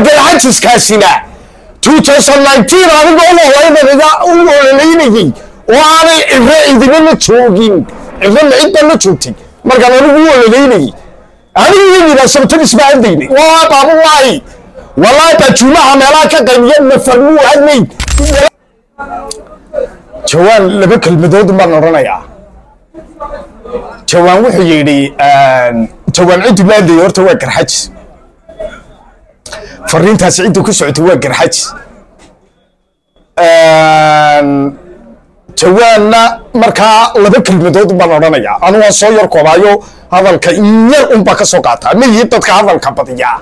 Garxajiskaasina 2019 anigoo u ololaynayey oo aanay Ciro cidina la joogin. Ciro ma cid baa la joogtay markaan anigu u ololaynayey? Anigu iyo yidhaa Sabatanis baa hadlaynay. Waa baabulaahi, wallaahi baajuumaha meelaha ka qaybiya nafar muu hadlayn. Jawaan laba kelmadood baan odhanayaa. Jawaan wuxuu yidhi, Jawaan ciddu la hadlayay horta waa Garxajis. Fariintaasi ciddu ku socotay waa Garxajis. Jawaanna markaa laba kelmadood baan odhanayaa. Anu waan soo yar koobaayo, hadalka in yar unbaa ka soo qaataa, ma yihi dadka hadalka badiyaa.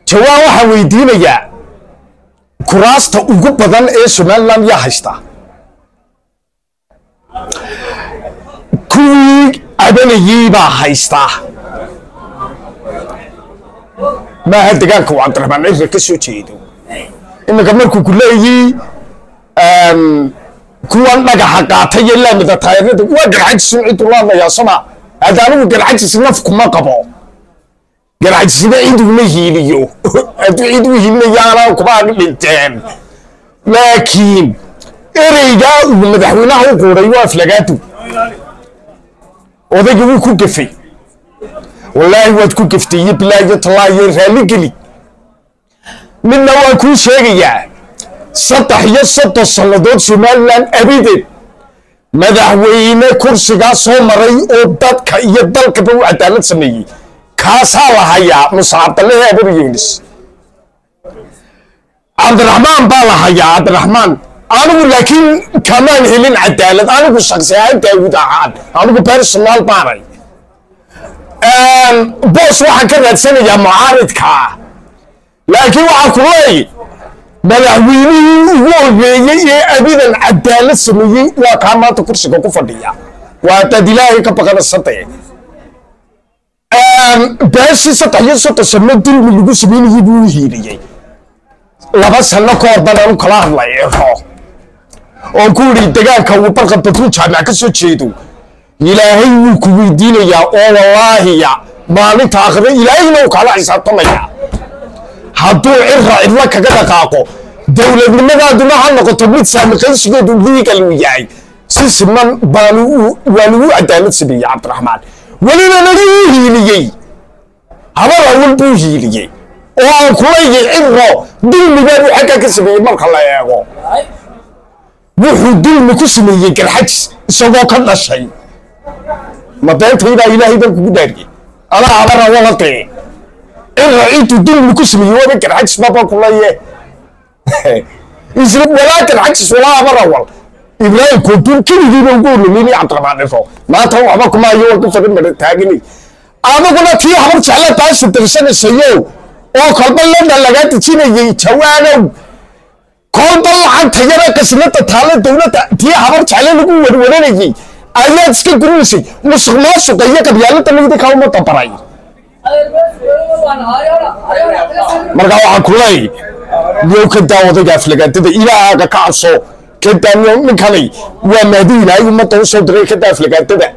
Jawaan waxaan weydiinayaa, kuraasta ugu badan ee Somaliland yaa haysta? Kuwii cabanayey baa haystaa. Maaha degaanka uu Cabdiraxmaan Cirre ka soo jeedo. Iminka markuu ku leeyey kuwan dhagaxa qaatay iyo laamida taayirada, waa Garxajisun ciduu la hadlayaa, soma? Hadda anigu Garxajis naf kuma qabo, Garxajisna cid uma hiiliyo. Hadduu cid u hiilinayaana kuma dhinteen. Laakiin ereygaa uu madaxweynaha u quuray waa aflagaadu. Odayga wuu ku gefay, wallaahi waad ku geftay iyo bilaa iyo talaa iyo raalligeli. Midna waan kuu sheegayaa, 33 sannadood Somaliland abideed madaxweyne kursigaa soo maray oo dadka iyo dalkaba u cadaalad sameeyey kaasaa la hayaa. Muse Cabdallahi Abar Yunis Cabdiraxmaan baa la hayaa, Cabdiraxmaan. Anigu laakiin kamaan helin cadaalad, anigu shaksi ahaan, Daawud ahaan, anigu personal baanay. Boos waxaan ka raadsanayaa mucaaridka, laakiin waxaan ku leeyay madaxweynihii ugu horreeyey ee abidan cadaalad sameeyey waa kaa maanta kursiga ku fadhiya. Waa haddaad Ilaahay ka baqana sadee beeshii 33 sano dulmi lagu sameynayey buu u hiiliyey. 2 sano ka hor baan anu kala hadlay Ciro oon ku yidhi degaanka uu Barqad Batuun Jaamac ka soo jeedo Ilaahay wuu ku weydiinayaa, oo wallaahiya maalinta aakhire Ilaahayna uu kala xisaabtamayaa hadduu Cira cidla kaga dhaqaaqo. Dowladnimadaaduna ha noqoto mid saamiqaysigeedu legal uu yahay, si siman baanu waa lagu cadaalad sameeyey. Cabdiraxmaan welina naga u hiiliyey, Habar Awal buu hiiliyey, oo aan kuleeyay Ciro dulmi baa buu xaggaa ka sameeyey. Marka la eego wuxuu dulmi ku sameeyey Garxajis isagoo ka dhashay, ma beentaydaa? Ilaahay baan kugu dhaariyey, anaa Habar Awalade, Ciro intuu dulmi ku sameeyey waaba Garxajis baabaan kuleeye isla walaa Garxajis walaa Habar Awal. Ibraahim Koontuur keligiiba ugu ololeynay Cabdiraxmaan Ciro. Maanta waxba kuma hayo, waan ku farin mara taaganay. Adiguna tii Habar Jecla baasha dirsanaysayo oo kolba London lagaa dejinayay, Jawaanow, kolba lacagta yara qasnada taale dowladda tii Habar Jecle lagu warwaranayay ayaad iska gurinaysay. Musuq maasuqa iyo qabyaalada laydinkaa ummadda baray. Markaa waxaan ku leeyay, niyow ka daa odayga aflagaadada, Ilaahaaga ka cabso, ka daa. Niyow ninkani waa maadi Ilaahay ummadda u soo diray, ka daa aflagaadada.